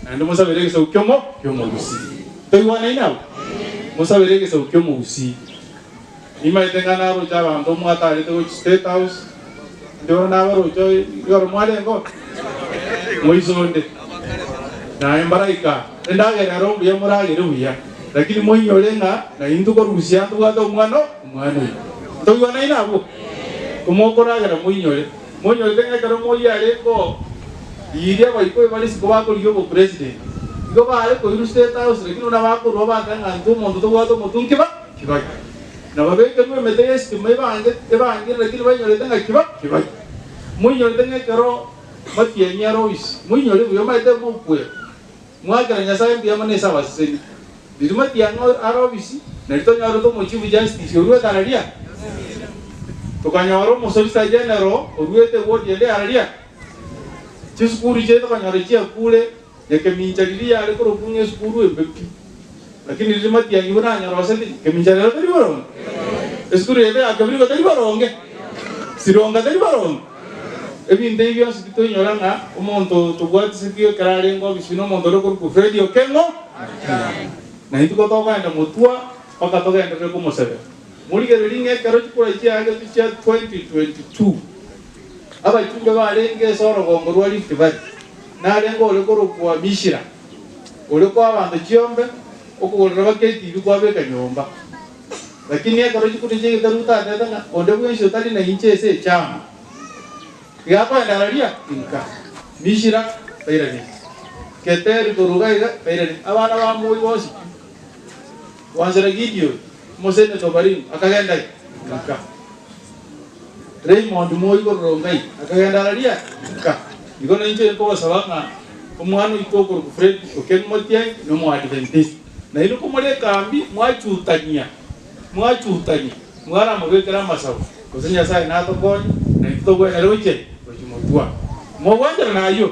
Naende mosabere egesaku ki'omo ki'omogusii. Toigwanaine abwo? Mosabere egesaku ki'omogusii. Nimaete ng'a naroche abanto mwatarete gochia State House, inche bono nabaroche igoro mwarenge oo? Moisonde. Naye mbaraika, endagera ero mbuya moragere buya, lakini moinyore ng'a naintwe korusia ntobwate omwana oo, omwana oito. Ntoigwanaine abwo? Komokoragera moinyore. Monyorete ng'a ekero moyio arenge oo, riria abaikoi bare isiko bakorigia obopresident, igo baare koirwa State House, lakini buna bakorwa bateba ng'a intwe omonto tobwate omotwe nkiba kibaki. Na babekerwe emete y'esitima ebange ebangire lakini bainyorete ng'a kiba kibaki. Moinyorete ng'a ekero Matiang'i are ofisi, moinyore buya omanyete mokwera. Mwakera Nyasae mbuya mono ase abaseseni. Riria Matiang'i are ofisi, nario tonyorete omochief justice oruete araria? Tokanyora omosolicitor general oruete eward ende araria? Chisukuru chiaito tokanyora chiakure, Nyakemincha riria yare korokwa ng'a esukuru embe pi. Lakini riria Matiang'i buna anyoroseti, Nyakemincha rero teri boronge? Esukuru yaito ya Kebirigo teri boronge? Sironga teri boronge? Ebinto ebi bionsi titoinyora ng'a omonto tobwatiseti ekero arenge obisi nomonto ore okorokwa Fred Okeng'o Matiang'i. Na intwe kotogenda motwa mpaka togenderere komosabera. Morigererie ng'a ekero chikura chiagetwe chia 2022, abachumbe barenge ase orogongo rwa Rift Valley, narenge ore korokwa Mishira, ore koa abanto chiombe, okogorera bake etibi kwabeka nyomba. Lakini ekero chikura chiaigete Ruto atebete ng'a onde bwensi otari nainche ase echama, iga akoenda araria inka. Mishira tairaneti. Keteri korwa iga iga tairaneti. Abana ba Moi bonsi pi. Gwanchera Gideon, omoseneta o Baringo, akagenda inka. Raymond Moi korwa Rongai akagenda araria inka. Igo nainche nkobasaba ng'a omwana oito okorokwa Fred Okengo Matiang'i nomoadventist. Nainwe komore ekambi mwachutania, mwachutania, mwaramobekere amasabo, gose Nyasae natokonye, naintwe togwenere gochia gochia motwa. Mogwanchera nayio?